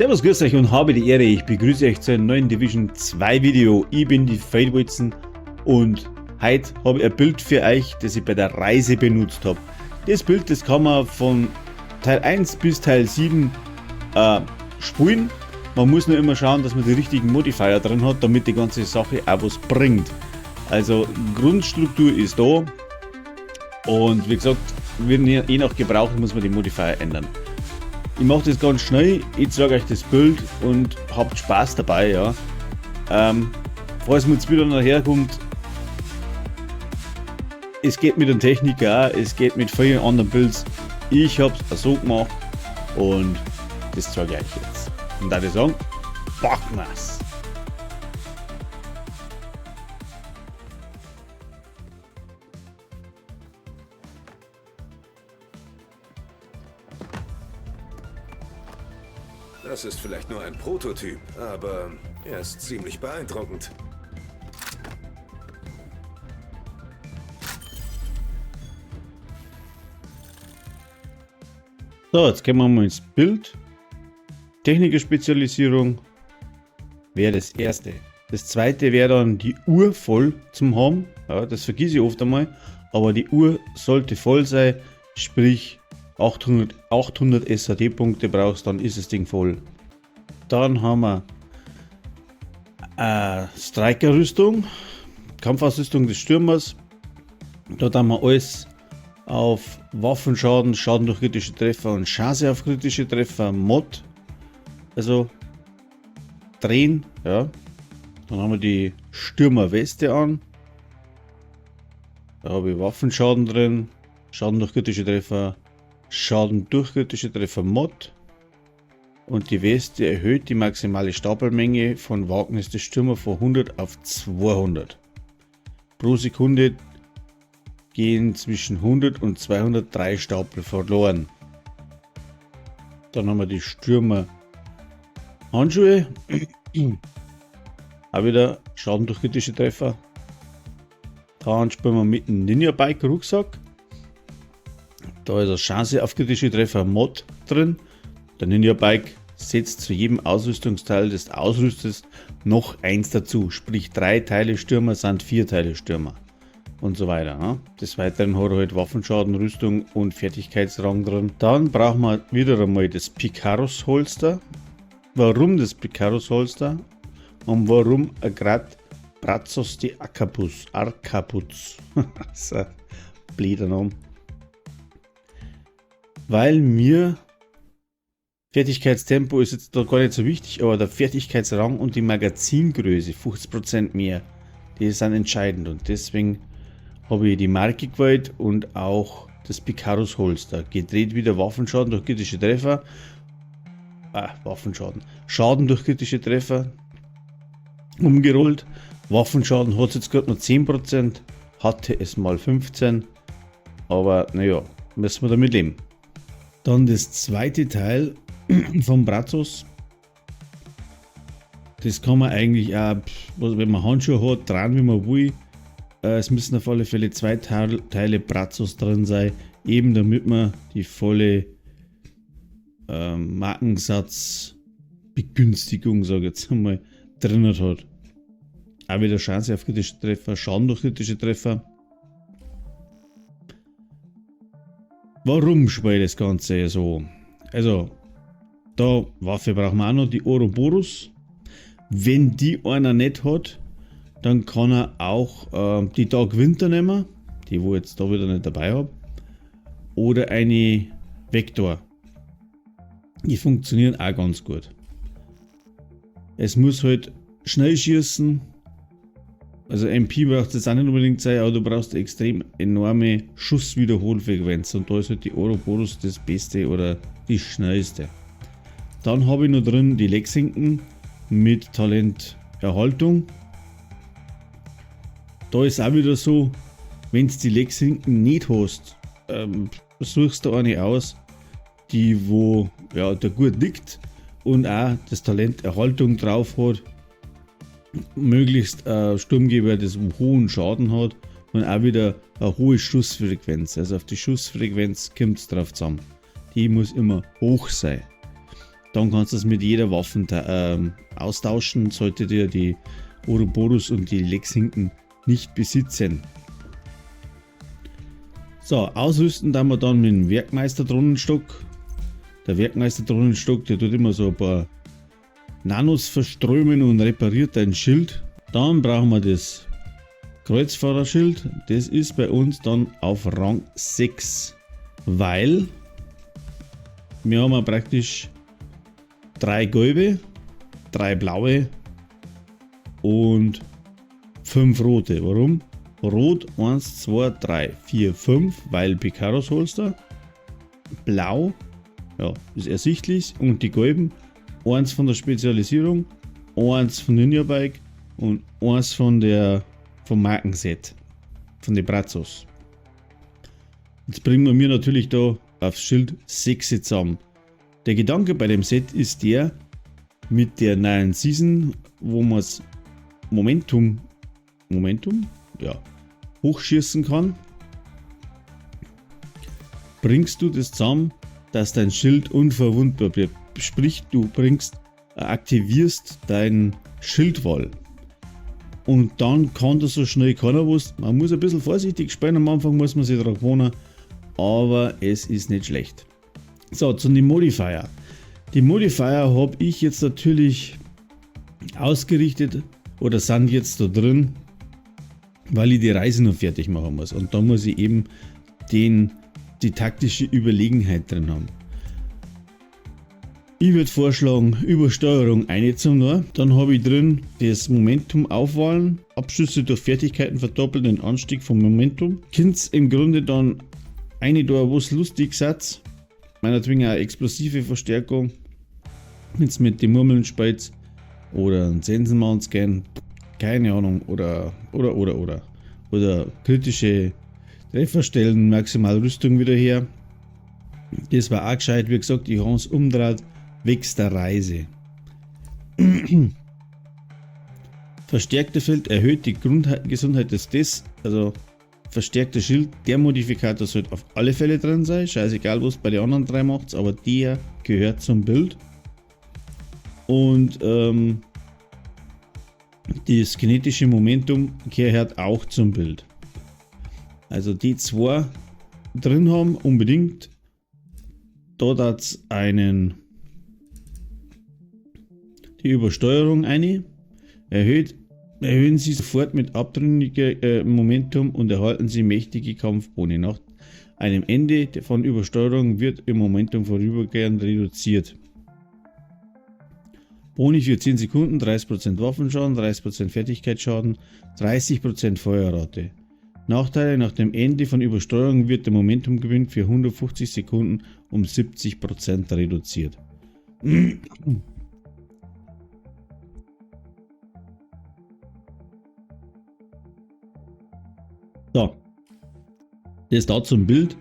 Servus, grüß euch und habe die Ehre, ich begrüße euch zu einem neuen Division 2 Video. Ich bin die Feldwalzen und heute habe ich ein Bild für euch, das ich bei der Reise benutzt habe. Das Bild, das kann man von Teil 1 bis Teil 7 spielen. Man muss nur immer schauen, dass man die richtigen Modifier drin hat, damit die ganze Sache auch was bringt. Also Grundstruktur ist da und wie gesagt, wenn je nach Gebrauch muss man die Modifier ändern. Ich mache das ganz schnell, ich zeige euch das Bild und habt Spaß dabei, ja. Falls man jetzt wieder nachher kommt, es geht mit dem Techniker auch, es geht mit vielen anderen Builds. Ich hab's so gemacht und das zeige ich euch jetzt. Und da würde ich sagen, packen wir's! Das ist vielleicht nur ein Prototyp, aber er ist ziemlich beeindruckend. Jetzt gehen wir mal ins Bild. Techniker-Spezialisierung wäre das erste. Das zweite wäre dann die Uhr voll zum haben. Ja, das vergesse ich oft einmal. Aber die Uhr sollte voll sein, sprich 800 S A D-Punkte brauchst, dann ist das Ding voll. Dann haben wir Striker-Rüstung, Kampfausrüstung des Stürmers. Da haben wir alles auf Waffenschaden, Schaden durch kritische Treffer und Chance auf kritische Treffer, Mod. Also drehen, ja. Dann haben wir die Stürmerweste an. Da habe ich Waffenschaden drin, Schaden durch kritische Treffer, Schaden durch kritische Treffer Mod. Und die Weste erhöht die maximale Stapelmenge von Wagnis des Stürmer von 100 auf 200. Pro Sekunde gehen zwischen 100 und 203 Stapel verloren. Dann haben wir die Stürmer Handschuhe. Auch wieder Schaden durch kritische Treffer. Da spielen wir mit dem Ninja Bike Rucksack. Da ist eine Chance auf kritische Treffer Mod drin. Der Ninja Bike setzt zu jedem Ausrüstungsteil des Ausrüsters noch eins dazu. Sprich 3 Teile Stürmer sind 4 Teile Stürmer. Und so weiter. Ne? Des Weiteren hat er halt Waffenschaden, Rüstung und Fertigkeitsrang drin. Dann brauchen wir wieder einmal das Picaros Holster. Warum das Picaros Holster? Und warum grad Brazos de Arcabuz? Arcabuz. Das ist ein blöder Name. Weil mir Fertigkeitstempo ist jetzt da gar nicht so wichtig, aber der Fertigkeitsrang und die Magazingröße, 50% mehr, die sind entscheidend und deswegen habe ich die Marke gewählt und auch das Picaros Holster. Gedreht wieder Waffenschaden durch kritische Treffer. Ah, Waffenschaden. Schaden durch kritische Treffer. Umgerollt. Waffenschaden hat jetzt gerade noch 10%, hatte es mal 15, aber naja, müssen wir damit leben. Dann das zweite Teil vom Brazos. Das kann man eigentlich auch, wenn man Handschuhe hat, dran wie man will. Es müssen auf alle Fälle 2 Teile Brazos drin sein, eben damit man die volle Markensatzbegünstigung, sag ich jetzt einmal, drin hat. Auch wieder Chance auf kritische Treffer, Schaden durch kritische Treffer. Warum spiele ich das Ganze so? Da Waffe brauchen wir auch noch, die Ouroboros. Wenn die einer nicht hat, dann kann er auch die Dark Winter nehmen, die wo ich jetzt da wieder nicht dabei hab, oder eine Vector. Die funktionieren auch ganz gut. Es muss halt schnell schießen. Also MP braucht es auch nicht unbedingt sein, aber du brauchst extrem enorme Schusswiederholfrequenz und da ist halt die Ouroboros das Beste oder die schnellste. Dann habe ich noch drin die Lexington mit Talenterhaltung. Da ist auch wieder so, wenn du die Lexington nicht hast, suchst du eine aus, die wo, ja, da gut liegt und auch das Talent Erhaltung drauf hat. Möglichst Sturmgewehr, das einen hohen Schaden hat und auch wieder eine hohe Schussfrequenz. Also auf die Schussfrequenz kommt's drauf zusammen. Die muss immer hoch sein. Dann kannst du es mit jeder Waffe austauschen, solltet ihr die Ouroboros und die Lexington nicht besitzen. So, ausrüsten dann wir dann mit dem Werkmeister-Drohnenstock. Der Werkmeister-Drohnenstock, der tut immer so ein paar Nanos verströmen und repariert dein Schild. Dann brauchen wir das Kreuzfahrerschild. Das ist bei uns dann auf Rang 6, weil wir haben ja praktisch 3 gelbe, 3 blaue und 5 rote. Warum? Rot 1, 2, 3, 4, 5, weil Picaros Holster. Blau, ja, ist ersichtlich. Und die gelben, 1 von der Spezialisierung, 1 von Ninja Bike und 1 vom Markenset, von den Brazos. Jetzt bringen wir mir natürlich da aufs Schild 6 zusammen. Der Gedanke bei dem Set ist der, mit der neuen Season, wo man's Momentum, ja, hochschießen kann, bringst du das zusammen, dass dein Schild unverwundbar bleibt. Sprich, du aktivierst dein Schildwall. Und dann kann das so schnell keiner was. Man muss ein bisschen vorsichtig spielen, am Anfang muss man sich daran gewöhnen, aber es ist nicht schlecht. So, zu den Modifier. Die Modifier hab ich jetzt natürlich ausgerichtet oder sind jetzt da drin, weil ich die Reise noch fertig machen muss. Und da muss ich eben die taktische Überlegenheit drin haben. Ich würd vorschlagen, Übersteuerung eine zum Nur. Dann hab ich drin das Momentum aufwahlen, Abschüsse durch Fertigkeiten verdoppeln, den Anstieg vom Momentum. Kind's im Grunde dann eine da, wo's lustig seid. Meinetwegen auch explosive Verstärkung, wenn's mit den Murmeln spielt oder einen Sensenmann-Scan, keine Ahnung, oder. Oder kritische Trefferstellen, maximal Rüstung wieder her. Das war auch gescheit, wie gesagt, ich hab's umgedreht, wächst der Reise. Verstärkte Feld erhöht die Grundgesundheit des Des, also verstärkte Schild, der Modifikator sollte auf alle Fälle drin sein, scheißegal was bei den anderen drei macht, aber der gehört zum Bild. Und das kinetische Momentum gehört auch zum Bild. Also die zwei drin haben unbedingt. Da hat's die Übersteuerung eine. Erhöhen Sie sofort mit abtrünniger Momentum und erhalten Sie mächtige Kampfboni. Nach einem Ende von Übersteuerung wird Ihr Momentum vorübergehend reduziert. Boni für 10 Sekunden, 30% Waffenschaden, 30% Fertigkeitsschaden, 30% Feuerrate. Nachteile: nach dem Ende von Übersteuerung wird der Momentumgewinn für 150 Sekunden um 70% reduziert. So, das da zum Bild.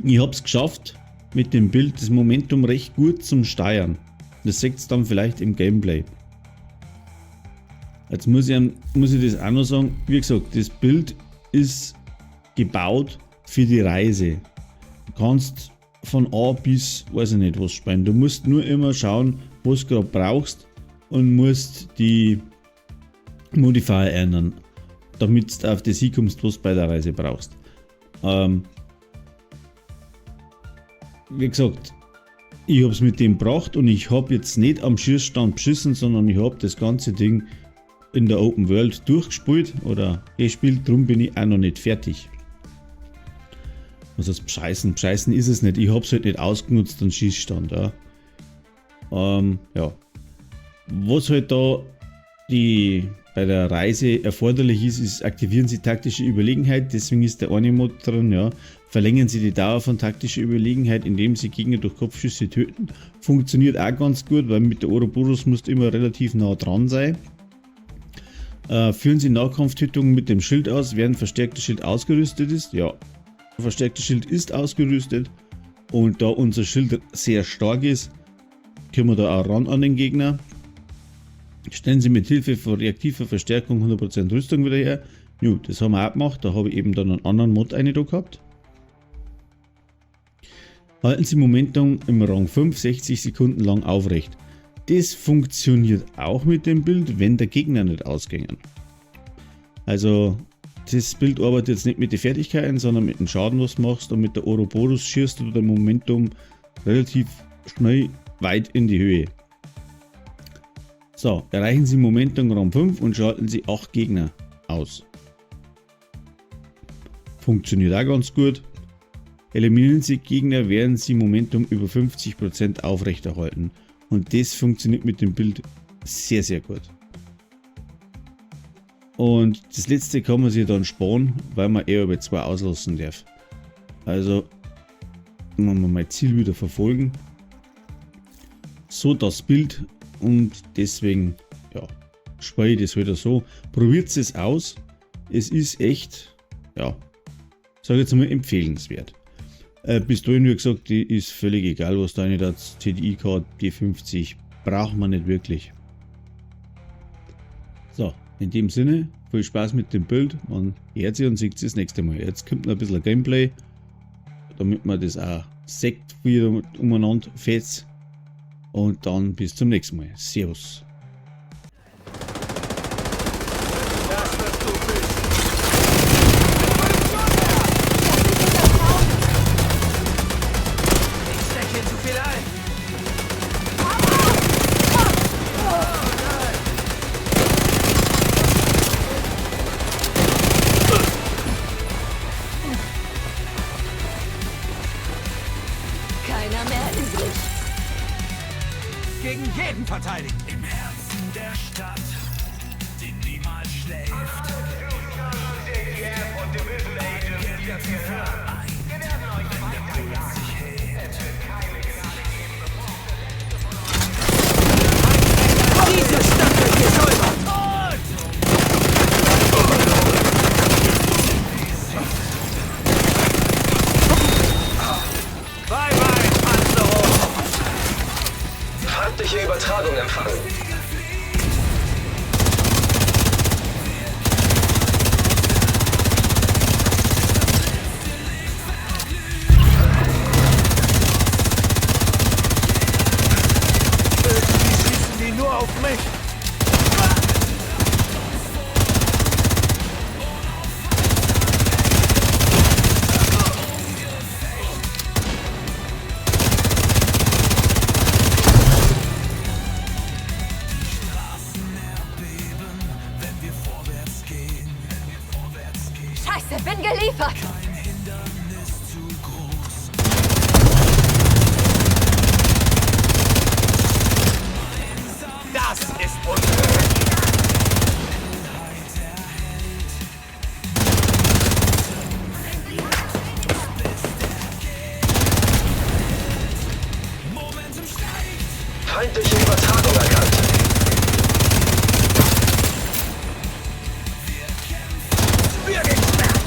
Ich hab's geschafft, mit dem Bild das Momentum recht gut zum Steuern. Das seht's dann vielleicht im Gameplay. Jetzt muss ich das auch noch sagen, wie gesagt, das Bild ist gebaut für die Reise. Du kannst von A bis, weiß ich nicht, was spielen. Du musst nur immer schauen, was du grad brauchst und musst die Modifier ändern, damit du auf das hinkommst, was du bei der Reise brauchst. Wie gesagt, ich hab's mit dem gebracht und ich hab jetzt nicht am Schießstand beschissen, sondern ich hab das ganze Ding in der Open World durchgespielt oder gespielt, drum bin ich auch noch nicht fertig. Was heißt bescheißen? Bescheißen ist es nicht, ich hab's halt nicht ausgenutzt, den Schießstand. Ja. Ja. Was halt da bei der Reise erforderlich ist, ist, aktivieren Sie taktische Überlegenheit, deswegen ist der eine Mod drin, ja. Verlängern Sie die Dauer von taktischer Überlegenheit, indem Sie Gegner durch Kopfschüsse töten. Funktioniert auch ganz gut, weil mit der Ouroboros musst du immer relativ nah dran sein. Führen Sie Nahkampftötungen mit dem Schild aus, während verstärktes Schild ausgerüstet ist. Ja, verstärktes Schild ist ausgerüstet und da unser Schild sehr stark ist, können wir da auch ran an den Gegner. Stellen Sie mit Hilfe von reaktiver Verstärkung 100% Rüstung wieder her. Jo, das haben wir auch gemacht, da habe ich eben dann einen anderen Mod eine da gehabt. Halten Sie Momentum im Rang 5 60 Sekunden lang aufrecht. Das funktioniert auch mit dem Bild, wenn der Gegner nicht ausgingen. Also das Bild arbeitet jetzt nicht mit den Fertigkeiten, sondern mit dem Schaden, was du machst, und mit der Ouroboros schießt du dein Momentum relativ schnell weit in die Höhe. So, erreichen Sie Momentum Rang 5 und schalten Sie 8 Gegner aus. Funktioniert auch ganz gut. Eliminieren Sie Gegner, werden Sie Momentum über 50% aufrechterhalten. Und das funktioniert mit dem Bild sehr, sehr gut. Und das letzte kann man sich dann sparen, weil man eher über 2 auslassen darf. Also, wenn wir mein Ziel wieder verfolgen. So das Bild, und deswegen, ja, spiele ich das wieder so. Probiert es aus. Es ist echt, ja, sag ich jetzt mal, empfehlenswert. Pistolen, wie gesagt, die ist völlig egal, was da nicht hat. TDI-Card, G50, braucht man nicht wirklich. So, in dem Sinne, viel Spaß mit dem Bild. Man hört sich und sieht sich das nächste Mal. Jetzt kommt noch ein bisschen Gameplay, damit man das auch sieht, wie umeinander fetzt. Und dann bis zum nächsten Mal. Servus. Keiner mehr übrig. Gegen jeden verteidigen. Im Herzen der Stadt, die niemals schläft. Diese Stadt wird gesäubert. Bye bye, Panzerung. Feindliche Übertragung empfangen. Irgendwie schießen die nur auf mich. Scheiße, bin geliefert. Das ist unsere. Feindliche Übertragung erkannt. Spür den Schmerz.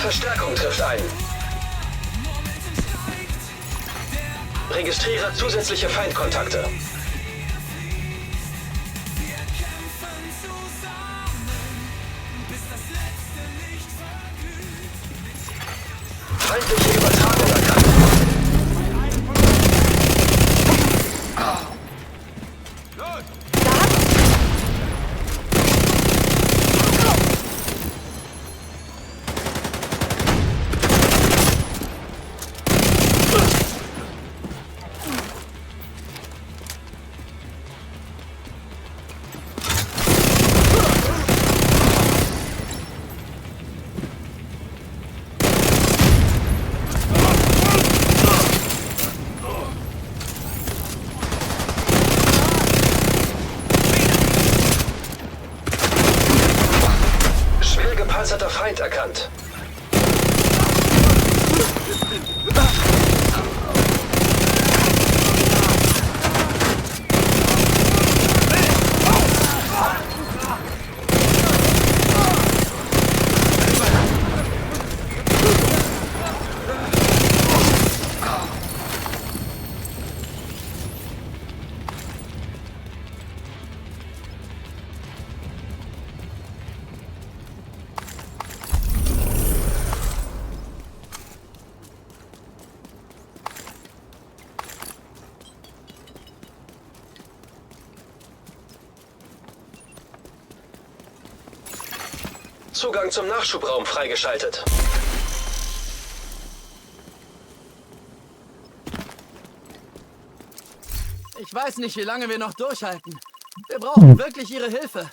Verstärkung trifft ein. Registriere zusätzliche Feindkontakte. Feindliche Übertragung erkannt. Schwer gepanzerter Feind erkannt. Zugang zum Nachschubraum freigeschaltet. Ich weiß nicht, wie lange wir noch durchhalten. Wir brauchen wirklich Ihre Hilfe.